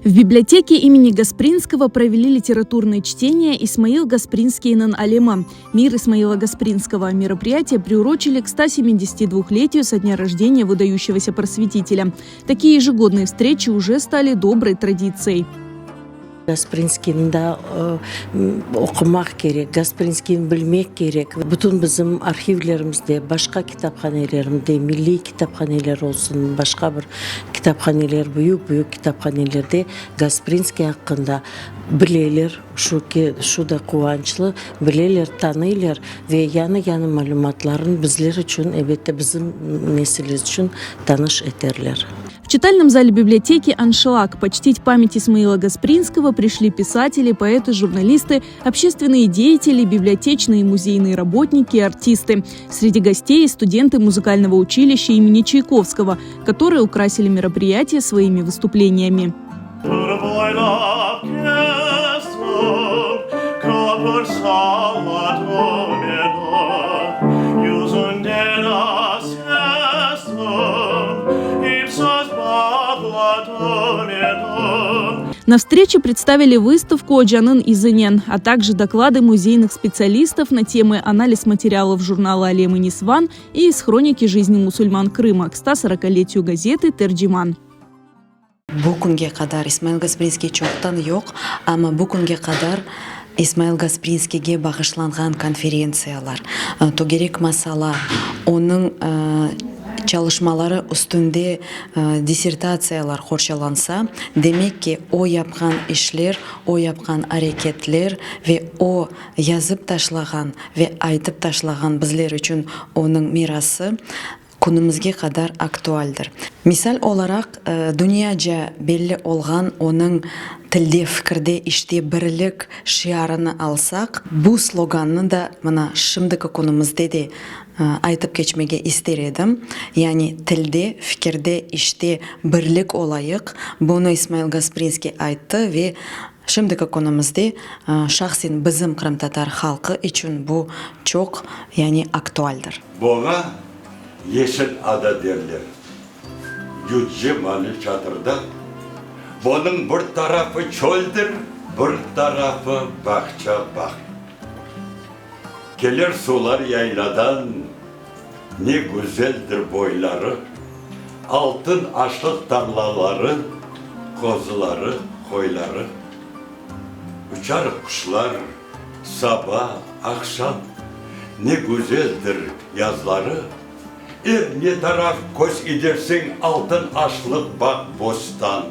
В библиотеке имени Гаспринского провели литературное чтение «Исмаил Гаспринскийniñ alemi. Мир Исмаила Гаспринского». Мероприятие приурочили к 172-летию со дня рождения выдающегося просветителя. Такие ежегодные встречи уже стали доброй традицией. Gasprinskiyni da oqumaq kerek, Gasprinskiyni bilmek kerek. Bütün bizim arhivlerimizde, başqa kitaphanelerimde, milliy kitaphaneler olsun, başqa bir kitaphaneler, büyük-büyük kitaphanelerde Gasprinskiy aqqında bileler, şu ki, şu da quvançlı, bileler, tanıylar ve yañı-yañı malümatlarnı bizler içün, elbette, bizim nesil içün tanış eterler. В читальном зале библиотеки «Аншлаг» почтить память Исмаила Гаспринского пришли писатели, поэты, журналисты, общественные деятели, библиотечные и музейные работники, артисты. Среди гостей студенты музыкального училища имени Чайковского, которые украсили мероприятие своими выступлениями. На встрече представили выставку «Ocanıñ izinen», а также доклады музейных специалистов на темы «Анализ материалов журнала «Алем-и Нисван» и из хроники жизни мусульман Крыма к 140-летию газеты «Терджиман». Bu künge qadar İsmail Gasprinskiy çoqtan yoq, amma bu künge qadar İsmail Gasprinskiyge bağışlanğan konferentsiyalar, tögerek masalar, onıñ çalışmaları üstünde dissertatsiyalar qorçalansa, demek ki, o yapqan işler, o yapqan areketler ve o yazıp taşlağan ve aytıp taşlağan bizler içün onıñ mirası künümizge qadar aktualdir. Misal olaraq, dünyaca belli olğan onıñ Tilde, fikirde, işte birlik şiarını alsaq, bu slogannı da mına şimdiki künümizde de aytıp keçmege ister edim, yani tilde, fikirde, işte birlik olayıq, bunı İsmail Gasprinskiy ayttı ve şimdiki künümizde şahsen bizim qırımtatar halqı içün bu çoq, yani aktualdir. Buña Yeşil ada derler. Yüce mali çadırda. Bunıñ bir tarafı çöldir, bir tarafı bağça-bağ. Kelir sular yayladan, ne güzeldir boyları, Altın aşlıq tarlaları, qozuları, qoyları. Uçar quşlar saba, aqşam, ne güzeldir yazları, Er ne taraf köz iderseñ altın aşlıq bağ, bostan.